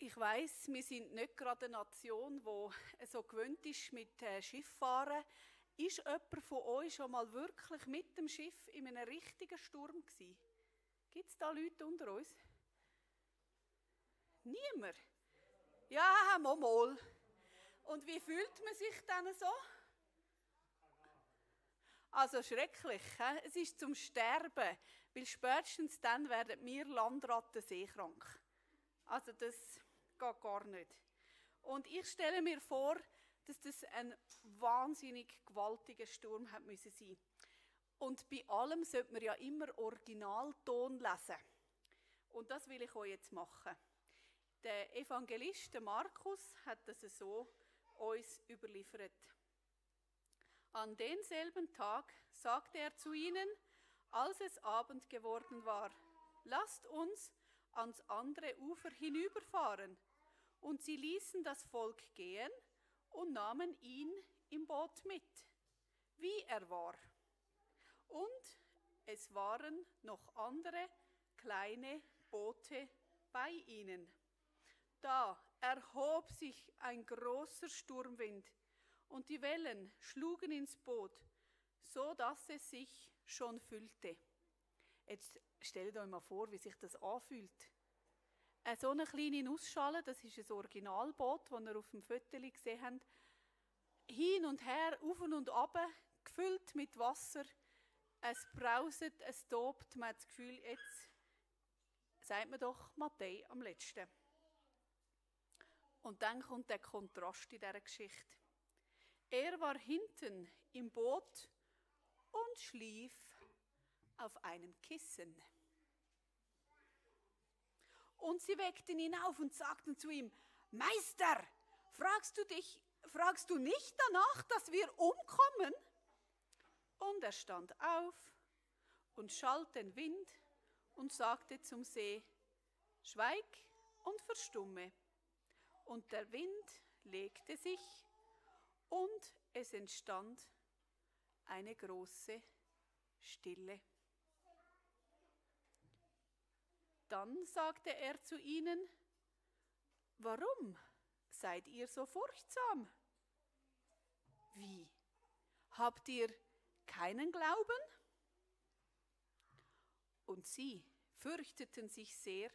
Ich weiss, wir sind nicht gerade eine Nation, die so gewöhnt ist mit Schifffahren. Ist jemand von euch schon mal wirklich mit dem Schiff in einem richtigen Sturm gewesen? Gibt es da Leute unter uns? Niemand? Ja, mal. Und wie fühlt man sich dann so? Also schrecklich, he? Es ist zum Sterben, weil spätestens dann werden wir Landratten seekrank. Also das geht gar nicht. Und ich stelle mir vor, dass das ein wahnsinnig gewaltiger Sturm hat müssen sein. Und bei allem sollte man ja immer Originalton lesen. Und das will ich euch jetzt machen. Der Evangelist der Markus hat das so uns überliefert. An denselben Tag sagte er zu ihnen, als es Abend geworden war: Lasst uns ans andere Ufer hinüberfahren. Und sie ließen das Volk gehen und nahmen ihn im Boot mit, wie er war. Und es waren noch andere kleine Boote bei ihnen. Da erhob sich ein großer Sturmwind und die Wellen schlugen ins Boot, so dass es sich schon füllte. Jetzt stellt euch mal vor, wie sich das anfühlt. So eine kleine Nussschale, das ist ein Originalboot, das ihr auf dem Foto gesehen habt. Hin und her, auf und ab, gefüllt mit Wasser. Es brauset, es tobt. Man hat das Gefühl, jetzt sagt man doch Matthäi am letzten. Und dann kommt der Kontrast in dieser Geschichte. Er war hinten im Boot und schlief auf einem Kissen. Und sie weckten ihn auf und sagten zu ihm: Meister, fragst du nicht danach, dass wir umkommen? Und er stand auf und schalt den Wind und sagte zum See: Schweig und verstumme. Und der Wind legte sich und es entstand eine große Stille. Dann sagte er zu ihnen: Warum seid ihr so furchtsam? Wie? Habt ihr keinen Glauben? Und sie fürchteten sich sehr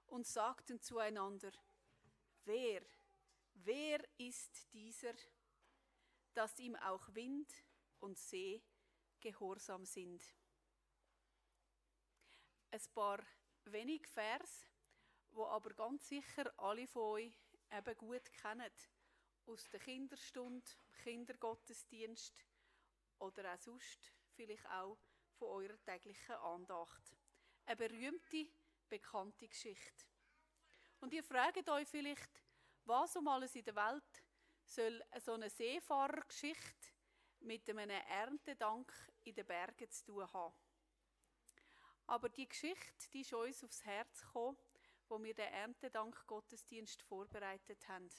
und sagten zueinander: Wer ist dieser, dass ihm auch Wind und See gehorsam sind? Ein paar wenig Vers, wo aber ganz sicher alle von euch eben gut kennen, aus der Kinderstunde, Kindergottesdienst oder auch sonst vielleicht auch von eurer täglichen Andacht. Eine berühmte, bekannte Geschichte. Und ihr fragt euch vielleicht, was um alles in der Welt soll so eine Seefahrergeschichte mit einem Erntedank in den Bergen zu tun haben? Aber die Geschichte, die ist uns aufs Herz gekommen, wo wir den Erntedank-Gottesdienst vorbereitet haben.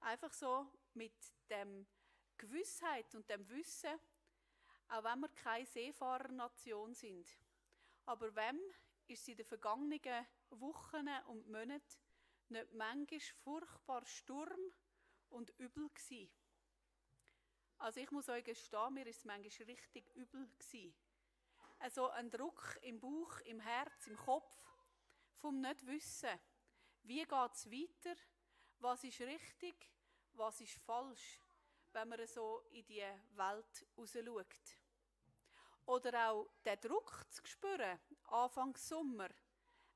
Einfach so mit dem Gewissheit und dem Wissen, auch wenn wir keine Seefahrernation sind. Aber wem ist es in den vergangenen Wochen und Monaten nicht manchmal furchtbar Sturm und übel gewesen? Also ich muss euch gestehen, mir ist es manchmal richtig übel gewesen. Also ein Druck im Bauch, im Herz, im Kopf, vom Nicht-Wissen. Wie geht es weiter? Was ist richtig? Was ist falsch? Wenn man so in die Welt rausschaut. Oder auch den Druck zu spüren, Anfang Sommer.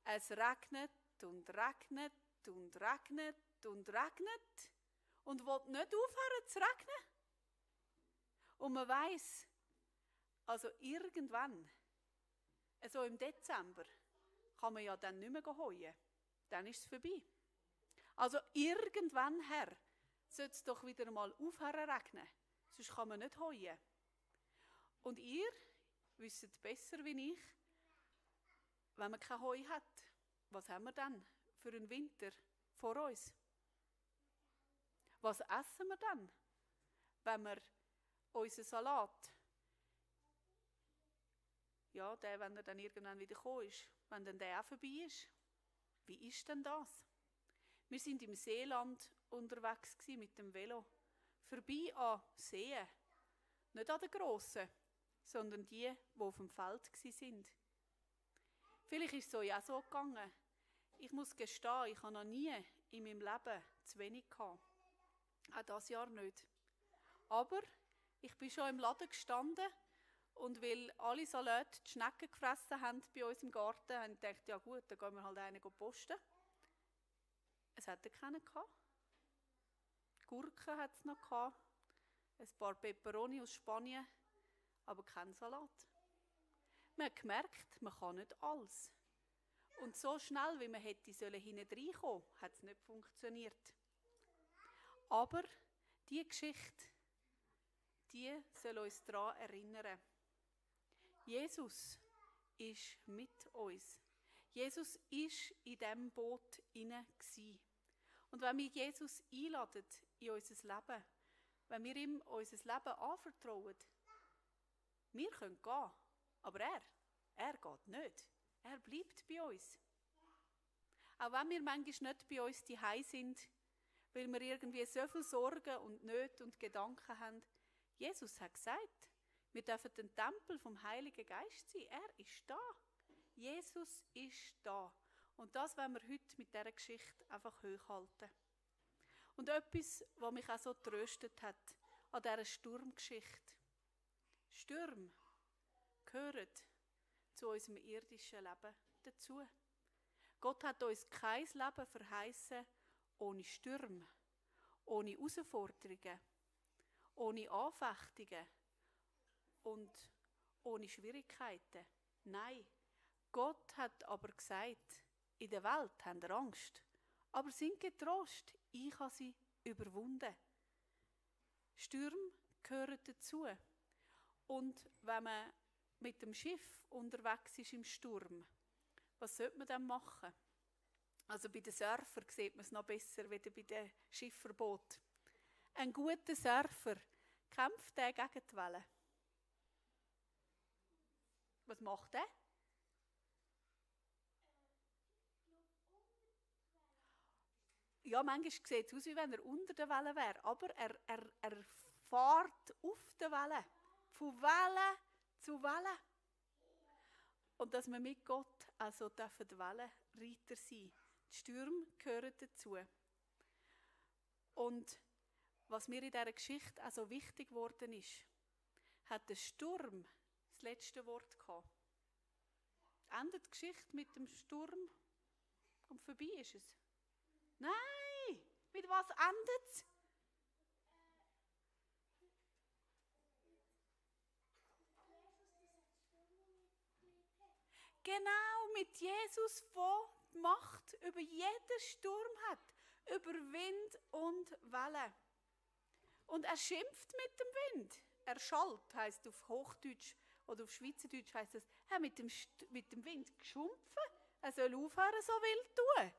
Es regnet und regnet und regnet und regnet und will nicht aufhören zu regnen. Und man weiss, also irgendwann, also im Dezember, kann man ja dann nicht mehr heuen. Dann ist es vorbei. Also irgendwann her sollte es doch wieder mal aufhören regnen. Sonst kann man nicht heuen. Und ihr wisst besser wie ich, wenn man kein Heu hat, was haben wir dann für einen Winter vor uns? Was essen wir dann, wenn wir unseren Salat, ja, wenn er dann irgendwann wieder gekommen ist, wenn dann der auch vorbei ist? Wie ist denn das? Wir sind im Seeland unterwegs mit dem Velo. Vorbei an Seen. Nicht an den grossen, sondern die auf dem Feld waren. Vielleicht ist es euch auch so gegangen. Ich muss gestehen, ich habe noch nie in meinem Leben zu wenig gehabt. Auch dieses Jahr nicht. Aber ich bin schon im Laden gestanden und weil alle Salate die Schnecken gefressen haben bei uns im Garten, habe ich gedacht, ja gut, dann gehen wir halt einen posten. Es hatte keinen gehabt. Gurken hat es noch gehabt. Ein paar Peperoni aus Spanien, aber kein Salat. Man hat gemerkt, man kann nicht alles. Und so schnell, wie man hätte hinten reinkommen, hat es nicht funktioniert. Aber diese Geschichte, die soll uns daran erinnern. Jesus ist mit uns. Jesus war in diesem Boot hinein. Und wenn wir Jesus einladen in unser Leben, wenn wir ihm unser Leben anvertrauen, wir können gehen, aber er geht nicht. Er bleibt bei uns. Auch wenn wir manchmal nicht bei uns daheim sind, weil wir irgendwie so viel Sorgen und Nöte und Gedanken haben. Jesus hat gesagt, wir dürfen den Tempel vom Heiligen Geist sein. Er ist da. Jesus ist da. Und das wollen wir heute mit dieser Geschichte einfach hochhalten. Und etwas, was mich auch so tröstet hat an dieser Sturmgeschichte. Stürme gehören zu unserem irdischen Leben dazu. Gott hat uns kein Leben verheißen ohne Stürme, ohne Herausforderungen, ohne Anfechtungen und ohne Schwierigkeiten. Nein, Gott hat aber gesagt, in der Welt habt ihr Angst, aber sind getrost, ich habe sie überwunden. Stürme gehören dazu. Und wenn man mit dem Schiff unterwegs ist im Sturm, was sollte man dann machen? Also bei den Surfern sieht man es noch besser als bei den Schifferbooten. Ein guter Surfer kämpft er gegen die Wellen. Was macht er? Ja, manchmal sieht es aus, wie wenn er unter der Welle wäre, aber er fährt auf der Welle, von Welle zu Welle. Und dass wir mit Gott also die Wellenreiter sein dürfen. Die Stürme gehören dazu. Und was mir in dieser Geschichte auch so wichtig geworden ist, hat der Sturm das letzte Wort gehabt. Endet die Geschichte mit dem Sturm und vorbei ist es? Nein! Mit was endet es? Genau, mit Jesus, der die Macht über jeden Sturm hat, über Wind und Wellen. Und er schimpft mit dem Wind. Er schallt, heisst auf Hochdeutsch oder auf Schweizerdeutsch heisst es, mit dem Wind geschumpfen. Er soll aufhören, so wild zu tun.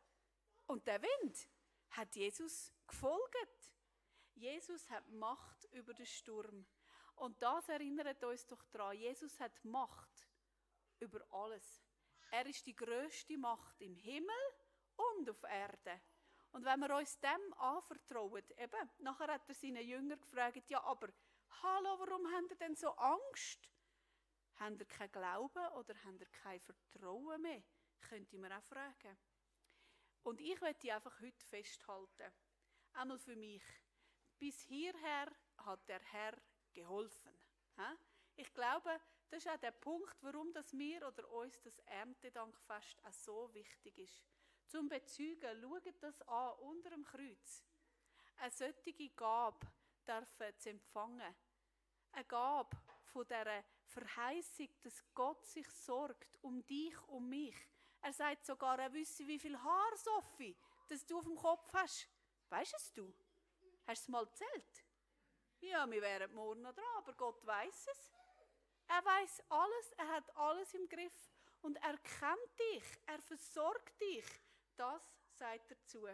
Und der Wind hat Jesus gefolgt. Jesus hat Macht über den Sturm. Und das erinnert uns doch daran, Jesus hat Macht über alles. Er ist die grösste Macht im Himmel und auf Erde. Und wenn wir uns dem anvertrauen, eben, nachher hat er seinen Jünger gefragt, ja, aber hallo, warum habt ihr denn so Angst? Habt ihr keinen Glauben oder habt ihr kein Vertrauen mehr? Könnte man auch fragen. Und ich möchte einfach heute festhalten, einmal für mich, bis hierher hat der Herr geholfen. Ich glaube, das ist auch der Punkt, warum das mir oder uns das Erntedankfest auch so wichtig ist. Zum Bezeugen, schaut das an, unter dem Kreuz. Eine solche Gabe dürfen zu empfangen. Eine Gabe von dieser Verheißung, dass Gott sich sorgt um dich, um mich. Er sagt sogar, er wisse, wie viel Haar, Sophie, das du auf dem Kopf hast. Weisst es du? Hast du es mal gezählt? Ja, wir wären morgen noch dran, aber Gott weiss es. Er weiss alles, er hat alles im Griff. Und er kennt dich, er versorgt dich. Das sagt er zu.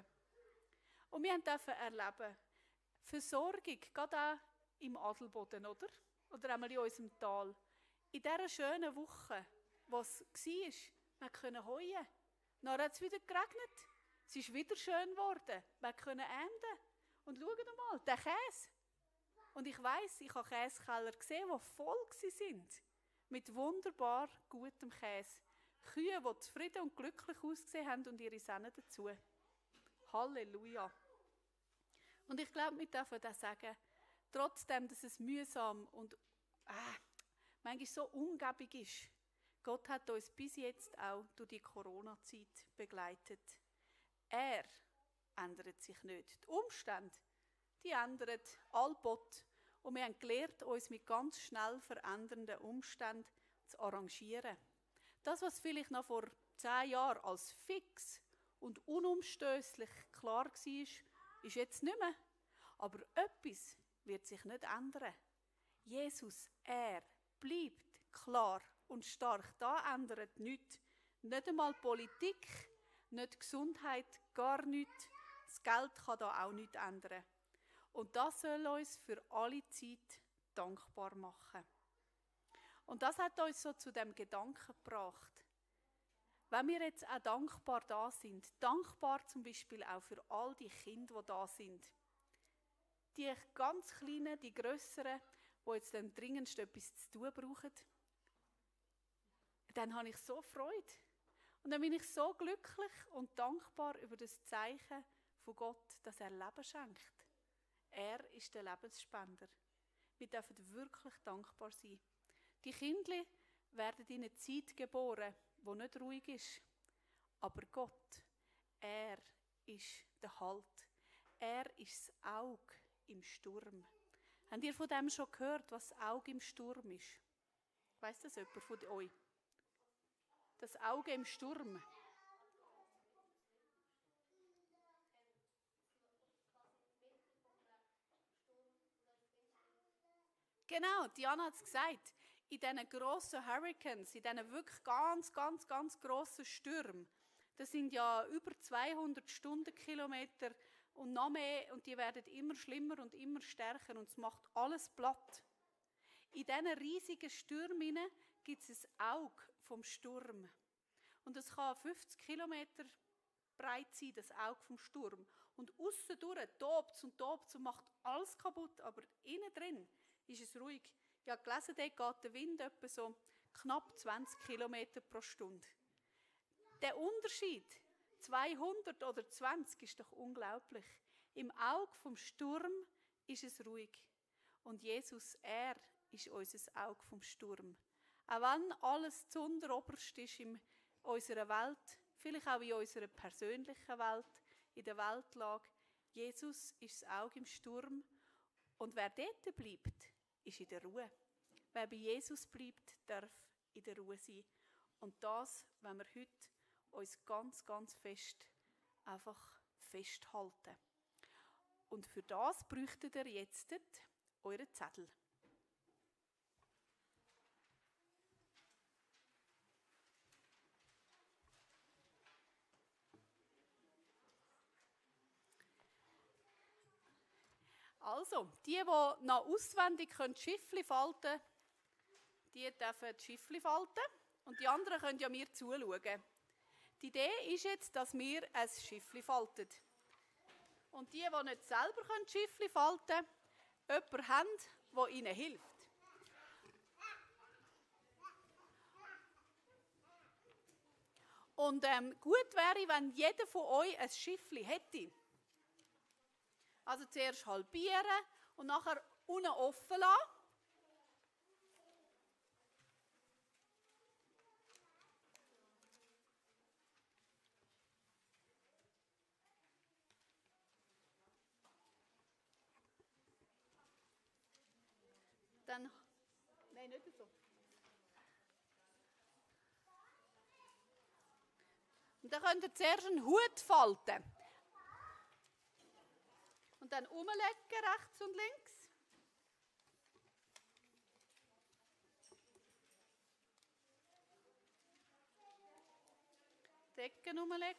Und wir dürfen erleben, Versorgung, gerade auch im Adelboden, oder? Oder einmal in unserem Tal. In dieser schönen Woche, was war, wir können heuen. Dann hat es wieder geregnet. Es ist wieder schön geworden. Wir können ernten. Und schaut mal, der Käse. Und ich weiss, ich habe Käsekeller gesehen, die voll sind. Mit wunderbar gutem Käse. Kühe, die zufrieden und glücklich ausgesehen haben und ihre Sehnen dazu. Halleluja. Und ich glaube, wir dürfen auch sagen, trotzdem, dass es mühsam und manchmal so ungebig ist, Gott hat uns bis jetzt auch durch die Corona-Zeit begleitet. Er ändert sich nicht. Die Umstände, die ändern allbot. Und wir haben gelernt, uns mit ganz schnell verändernden Umständen zu arrangieren. Das, was vielleicht noch vor 10 Jahren als fix und unumstößlich klar war, ist jetzt nicht mehr. Aber etwas wird sich nicht ändern. Jesus, er bleibt klar und stark. Da ändert nichts. Nicht einmal Politik, nicht die Gesundheit, gar nichts. Das Geld kann da auch nichts ändern. Und das soll uns für alle Zeit dankbar machen. Und das hat uns so zu dem Gedanken gebracht. Wenn wir jetzt auch dankbar da sind, dankbar zum Beispiel auch für all die Kinder, die da sind, die ganz Kleinen, die Grösseren, die jetzt dann dringendst etwas zu tun brauchen, dann habe ich so Freude. Und dann bin ich so glücklich und dankbar über das Zeichen von Gott, dass er Leben schenkt. Er ist der Lebensspender. Wir dürfen wirklich dankbar sein. Die Kinder werden in eine Zeit geboren, die nicht ruhig ist. Aber Gott, er ist der Halt. Er ist das Auge im Sturm. Habt ihr von dem schon gehört, was das Auge im Sturm ist? Weiss das jemand von euch? Das Auge im Sturm. Genau, Diana hat es gesagt. In diesen grossen Hurricanes, in diesen wirklich ganz grossen Stürmen, das sind ja über 200 Stundenkilometer und noch mehr, und die werden immer schlimmer und immer stärker und es macht alles platt. In diesen riesigen Stürmen gibt es ein Auge vom Sturm. Und es kann 50 Kilometer breit sein, das Auge vom Sturm. Und aussen durch tobt es und macht alles kaputt, aber innen drin ist es ruhig. Ich habe gelesen, dort geht der Wind etwa so knapp 20 Kilometer pro Stunde. Der Unterschied, 200 oder 20, ist doch unglaublich. Im Auge vom Sturm ist es ruhig. Und Jesus, er ist unser Auge vom Sturm. Auch wenn alles zu unteroberst ist in unserer Welt, vielleicht auch in unserer persönlichen Welt, in der Weltlage, Jesus ist das Auge im Sturm. Und wer dort bleibt, ist in der Ruhe. Wer bei Jesus bleibt, darf in der Ruhe sein. Und das, wenn wir heute uns ganz fest einfach festhalten. Und für das bräuchtet ihr jetzt euren Zettel. Also, die noch auswendig Schiffli falten können, die dürfen die Schiffli falten und die anderen können ja mir zuschauen. Die Idee ist jetzt, dass wir ein Schiffli falten. Und die nicht selber die Schiffli falten können, jemanden haben, der ihnen hilft. Und gut wäre, wenn jeder von euch ein Schiffli hätte. Also zuerst halbieren und nachher unten offen lassen. Dann, nein, nicht so. Und dann könnt ihr zuerst einen Hut falten. Und dann umlegen, rechts und links. Decken umlegen.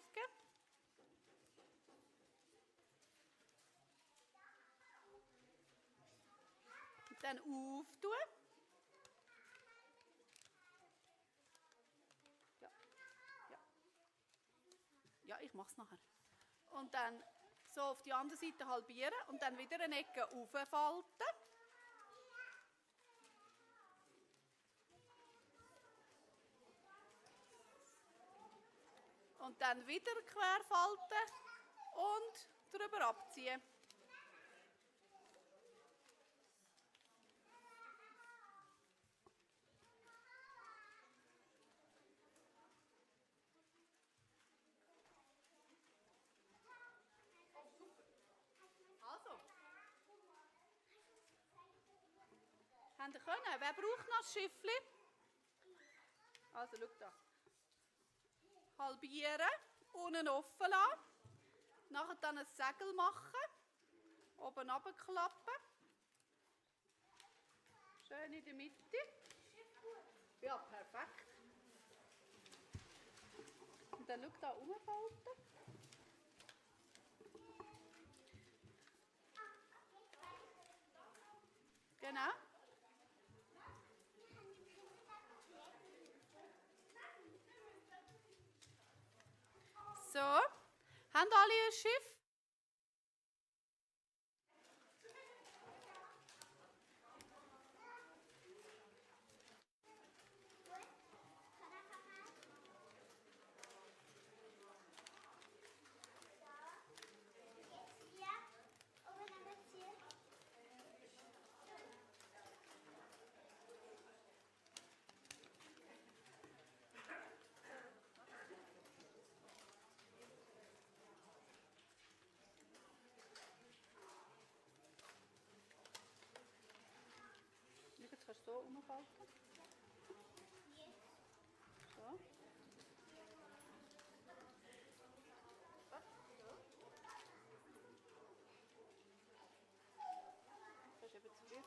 Und dann auftun. Ja, ich mache es nachher. Und dann so auf die andere Seite halbieren und dann wieder eine Ecke auffalten. Und dann wieder querfalten und drüber abziehen. Also. Habt ihr können? Wer braucht noch das Schiffli? Also, schau da. Halbieren, unten offen lassen. Nachher dann ein Segel machen. Oben runterklappen. Schön in der Mitte. Ja, perfekt. Und dann schau da umfalten. Genau. So, haben alle ein Schiff? Jetzt kannst du so umfalten. So. Das ist eben zu viel.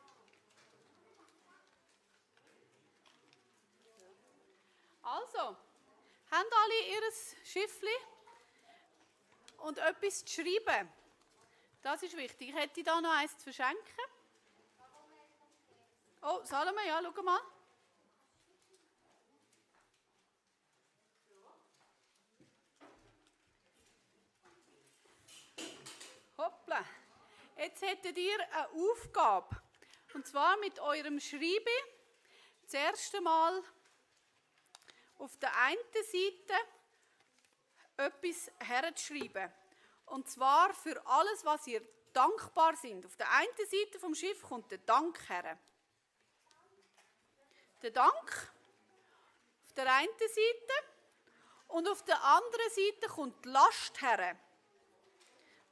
Also, haben alle ihr Schiffli und etwas zu schreiben? Das ist wichtig. Ich hätte da noch eins zu verschenken. Oh, Salome, ja, schau mal. Hoppla. Jetzt hättet ihr eine Aufgabe. Und zwar mit eurem Schreiben das erste Mal auf der einen Seite etwas herzuschreiben. Und zwar für alles, was ihr dankbar sind. Auf der einen Seite vom Schiff kommt der Dank her. Der Dank auf der einen Seite und auf der anderen Seite kommt die Last her.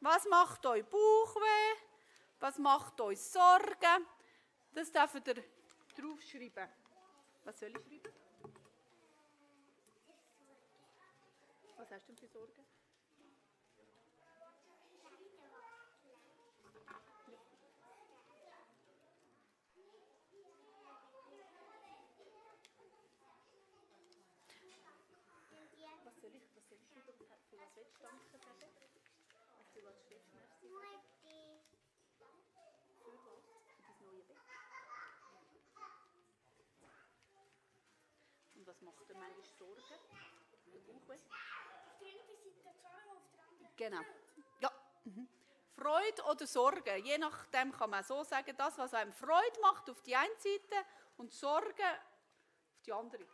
Was macht euch Bauchweh? Was macht euch Sorgen? Das dürft ihr draufschreiben. Was soll ich schreiben? Was hast du denn für Sorgen? Was soll ich schreiben? Für was willst du danken sagen? Für was schreibst du merci? Für was? Für dein neue Bett. Und was macht dir manchmal Sorgen? Der Bauchweh? Auf der einen Seite Sorge, auf der anderen Genau. Ja. Freude oder Sorge, je nachdem kann man so sagen, das, was einem Freude macht, auf die eine Seite und Sorge auf die andere.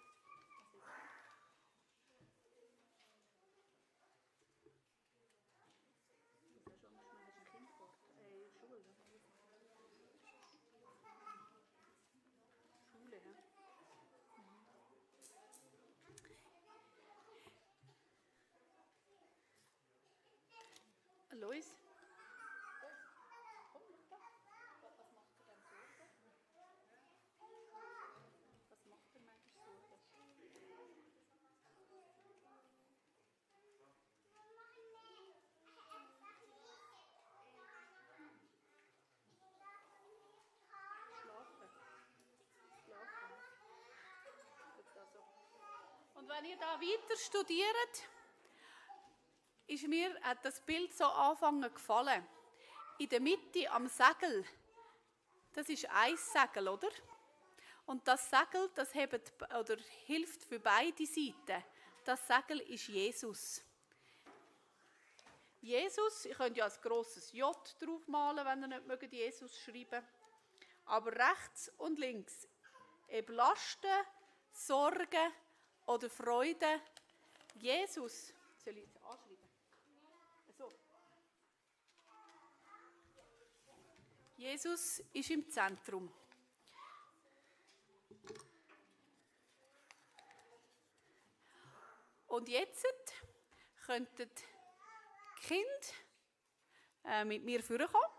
Schule, ja. Lois? Was macht dir manchmal Sorgen? Schlafen. Und wenn ihr da weiter studiert, hat das Bild so anfangen gefallen. In der Mitte am Segel, das ist ein Segel, oder? Und das Segel, das hilft für beide Seiten. Das Segel ist Jesus. Jesus, ich könnte ja ein grosses J draufmalen, wenn ihr nicht mögt, Jesus schreiben. Aber rechts und links, ob Lasten, Sorgen oder Freude, Jesus, soll ich jetzt anschreiben? So. Jesus ist im Zentrum. Und jetzt könnten die Kinder mit mir vorkommen.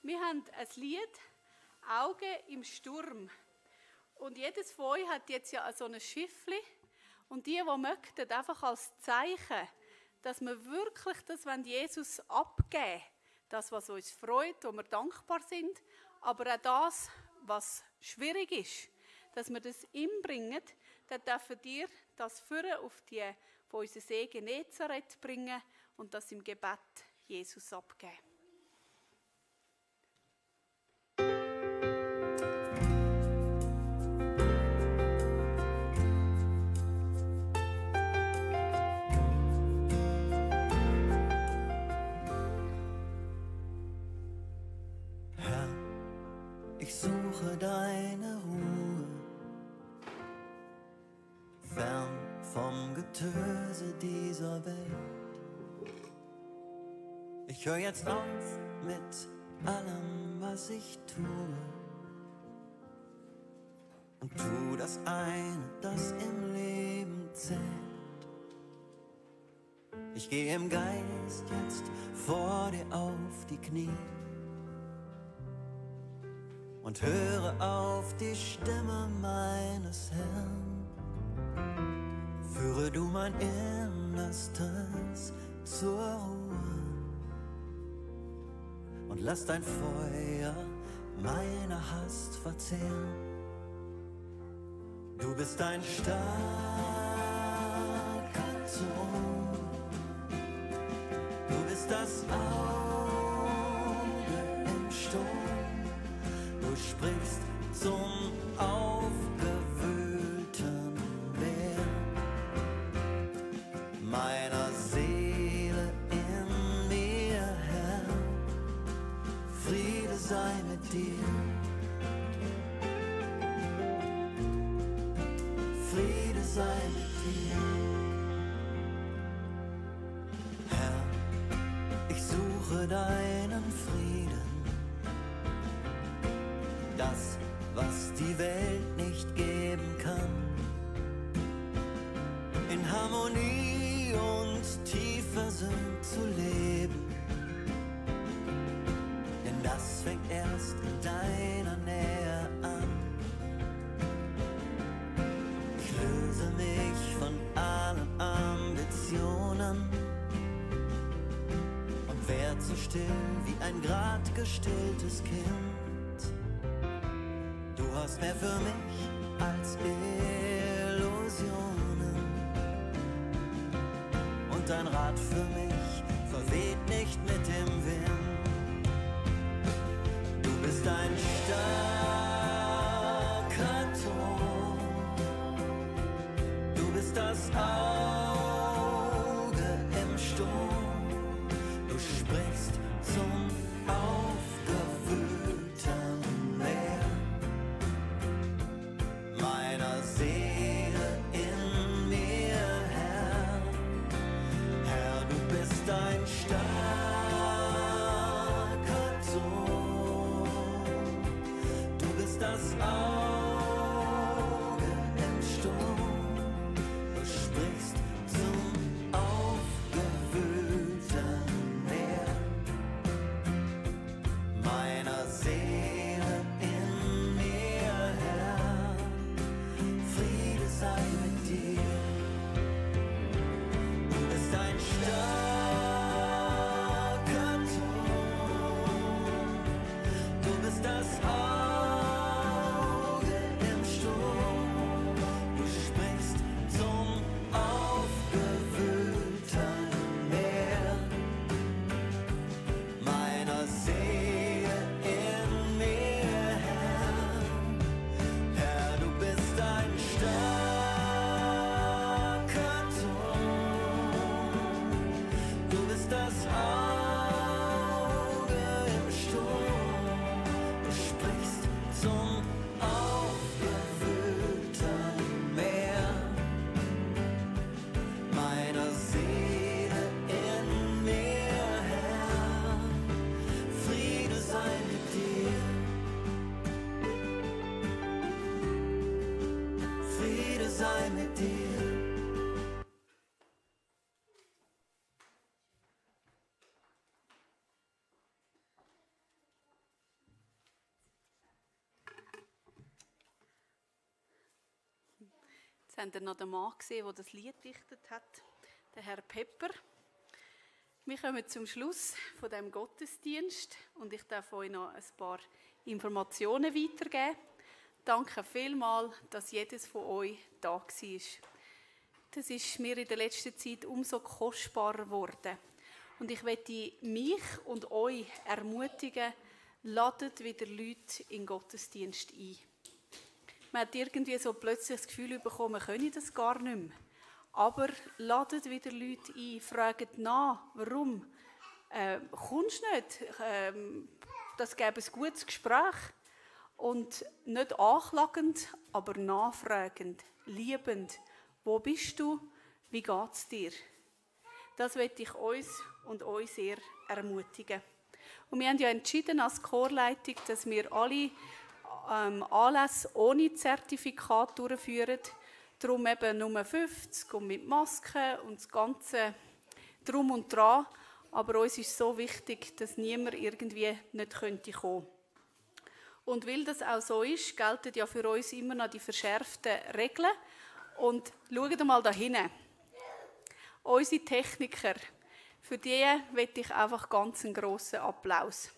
Wir haben ein Lied, Augen im Sturm. Und jedes von euch hat jetzt ja so ein Schiffli. Und die möchten, einfach als Zeichen, dass wir wirklich das Jesus abgeben, das, was uns freut, wo wir dankbar sind, aber auch das, was schwierig ist, dass wir das ihm bringen, dann dürfen dir das Führen auf die von unserer See Genezareth bringen und das im Gebet Jesus abgeben. Ich suche deine Ruhe, fern vom Getöse dieser Welt. Ich höre jetzt auf mit allem, was ich tue, und tu das eine, das im Leben zählt. Ich gehe im Geist jetzt vor dir auf die Knie und höre auf die Stimme meines Herrn. Führe du mein Innerstes zur Ruhe und lass dein Feuer meine Hast verzehren. Du bist ein starker Thron, sei mit dir. Herr, ich suche deinen Frieden, das, was die Welt nicht geben kann. In Harmonie und tief versöhnt zu leben, denn das fängt erst in deiner Nähe an. Ich löse mich von allen Ambitionen und werd so still wie ein grad gestilltes Kind. Du hast mehr für mich als Illusionen und dein Rat für mich verweht nicht mit dem Wind. Du bist ein starker Ton, du bist das Auge im Sturm, du sprichst zum aufgewühlten Meer meiner Seele in mir, Herr. Herr, du bist ein starker Ton, du bist das Auge im Sturm, du sprichst zum aufgewühlten Meer meiner Seele in mir, Herr. Friede sei mit dir. Du bist ein starker Ton, du bist das Auge im Sturm, du sprichst zum aufgewühlten Meer meiner Seele in mir, Herr. Herr, du bist ein starker Ton, du bist das Auge im Sturm, du sprichst zum aufgewühlten Meer meiner Seele in mir, Herr. Friede sei mit dir. Friede sei mit dir. Jetzt habt ihr noch den Mann gesehen, der das Lied gedichtet hat, der Herr Pepper. Wir kommen zum Schluss von diesem Gottesdienst und ich darf euch noch ein paar Informationen weitergeben. Danke vielmals, dass jedes von euch da war. Das ist mir in der letzten Zeit umso kostbarer geworden. Und ich möchte mich und euch ermutigen, ladet wieder Leute in den Gottesdienst ein. Man hat irgendwie so plötzlich das Gefühl bekommen, wir können das gar nicht mehr. Aber ladet wieder Leute ein, fragt nach, warum. Kommst du nicht? Das gäbe ein gutes Gespräch. Und nicht anklagend, aber nachfragend, liebend. Wo bist du? Wie geht es dir? Das möchte ich uns und euch sehr ermutigen. Und wir haben ja entschieden als Chorleitung, dass wir alle Anlässe ohne Zertifikat durchführen. Darum eben Nummer 50 und mit Masken und das Ganze drum und dran. Aber uns ist so wichtig, dass niemand irgendwie nicht kommen könnte. Und weil das auch so ist, gelten ja für uns immer noch die verschärften Regeln. Und schaut mal da hinten. Unsere Techniker, für die möchte ich einfach ganz einen grossen Applaus.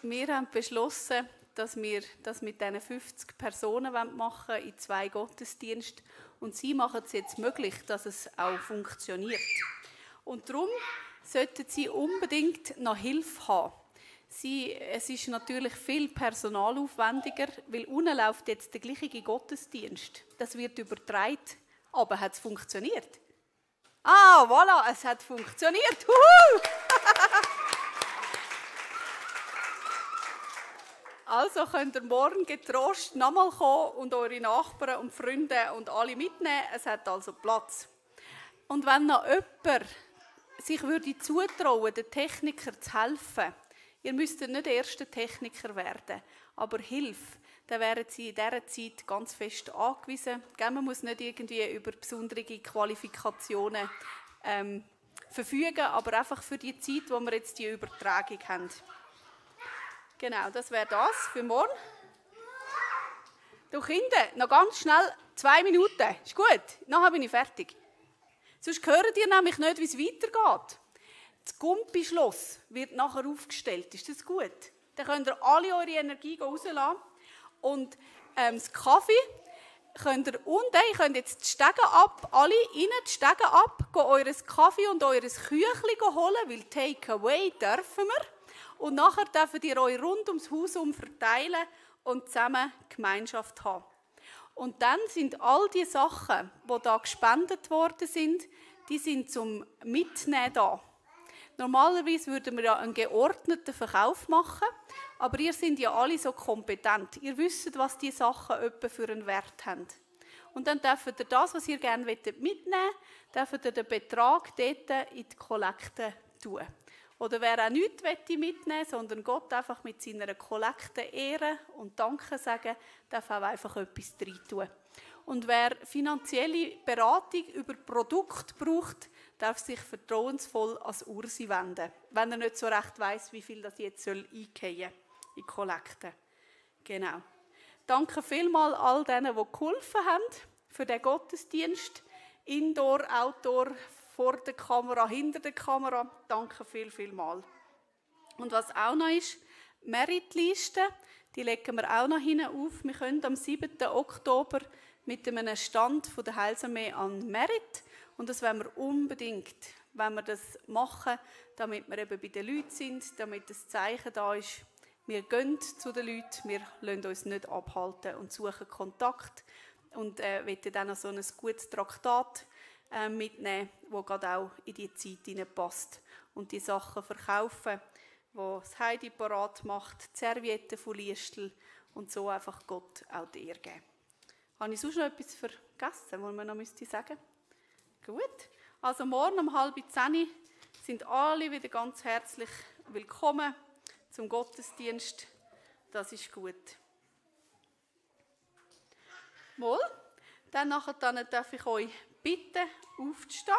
Wir haben beschlossen, dass wir das mit diesen 50 Personen machen wollen, in 2 Gottesdiensten. Und sie machen es jetzt möglich, dass es auch funktioniert. Und darum sollten sie unbedingt noch Hilfe haben. Es ist natürlich viel personalaufwendiger, weil unten läuft jetzt der gleiche Gottesdienst. Das wird übertragen. Aber hat es funktioniert? Ah, voilà, es hat funktioniert. Also könnt ihr morgen getrost nochmal kommen und eure Nachbarn und Freunde und alle mitnehmen. Es hat also Platz. Und wenn noch jemand sich würde zutrauen, den Techniker zu helfen, ihr müsstet nicht erster Techniker werden, aber Hilfe, dann wären sie in dieser Zeit ganz fest angewiesen. Man muss nicht irgendwie über besondere Qualifikationen verfügen, aber einfach für die Zeit, wo wir jetzt die Übertragung haben. Genau, das wäre das für morgen. Du Kinder, noch ganz schnell 2 Minuten. Ist gut, nachher bin ich fertig. Sonst hören ihr nämlich nicht, wie es weitergeht. Das Gumpi-Schloss wird nachher aufgestellt. Ist das gut? Dann könnt ihr alle eure Energie rauslassen. Und das Kaffee könnt ihr unten, ihr könnt jetzt die Stege ab, alle rein, die Stege ab, gehen eures Kaffee und eures Küchli holen, weil Takeaway dürfen wir. Und nachher dürft ihr euch rund ums Haus verteilen und zusammen Gemeinschaft haben. Und dann sind all die Sachen, die da gespendet worden sind, die sind zum Mitnehmen da. Normalerweise würden wir ja einen geordneten Verkauf machen, aber ihr seid ja alle so kompetent. Ihr wisst, was die Sachen etwa für einen Wert haben. Und dann dürft ihr das, was ihr gerne mitnehmen wollt, dürft ihr den Betrag dort in die Kollekte tun. Oder wer auch nichts mitnehmen will, sondern Gott einfach mit seiner Kollekte ehren und Danke sagen, darf auch einfach etwas rein tun. Und wer finanzielle Beratung über Produkte braucht, darf sich vertrauensvoll an Ursi wenden, wenn er nicht so recht weiss, wie viel das jetzt eingehen soll in die Kollekte. Genau. Danke vielmals all denen, die geholfen haben für den Gottesdienst. Indoor, Outdoor, vor der Kamera, hinter der Kamera. Danke vielmals. Und was auch noch ist, Meritliste, die legen wir auch noch hinten auf. Wir können am 7. Oktober mit einem Stand von der Heilsarmee an Merit. Und das wollen wir unbedingt, wenn wir das machen, damit wir eben bei den Leuten sind, damit das Zeichen da ist. Wir gehen zu den Leuten, wir lassen uns nicht abhalten und suchen Kontakt. Und wollen dann noch so ein gutes Traktat mitnehmen, das gerade auch in die Zeit hineinpasst. Und die Sachen verkaufen, die das Heidi parat macht, die Servietten von Liestl und so einfach Gott auch dir geben. Habe ich sonst noch etwas vergessen, was man noch sagen müsste? Gut. Also morgen um 9:30 sind alle wieder ganz herzlich willkommen zum Gottesdienst. Das ist gut. Wohl, dann darf ich euch bitten, aufzustehen.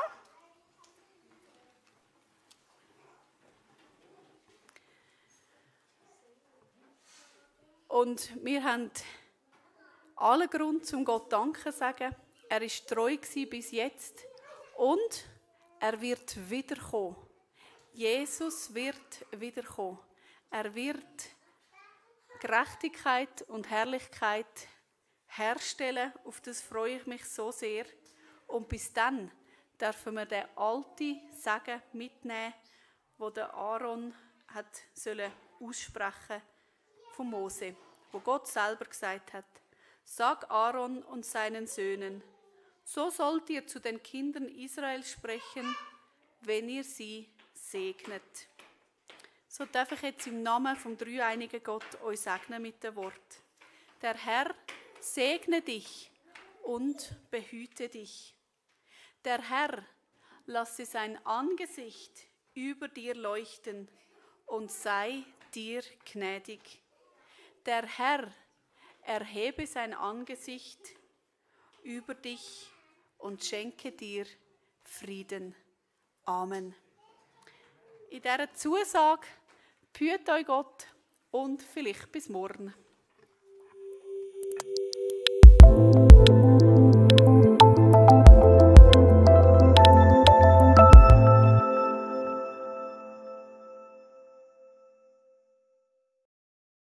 Und wir haben allen Grund, zum Gott Danke zu sagen. Er war treu bis jetzt und er wird wiederkommen. Jesus wird wiederkommen. Er wird Gerechtigkeit und Herrlichkeit herstellen. Auf das freue ich mich so sehr. Und bis dann dürfen wir den alten Segen mitnehmen, den der Aaron hat aussprechen von Mose, wo Gott selber gesagt hat: Sag Aaron und seinen Söhnen, so sollt ihr zu den Kindern Israels sprechen, wenn ihr sie segnet. So darf ich jetzt im Namen vom dreieinigen Gott euch segnen mit dem Wort. Der Herr segne dich und behüte dich. Der Herr lasse sein Angesicht über dir leuchten und sei dir gnädig. Der Herr erhebe sein Angesicht über dich und schenke dir Frieden. Amen. In dieser Zusage behüte euch Gott und vielleicht bis morgen.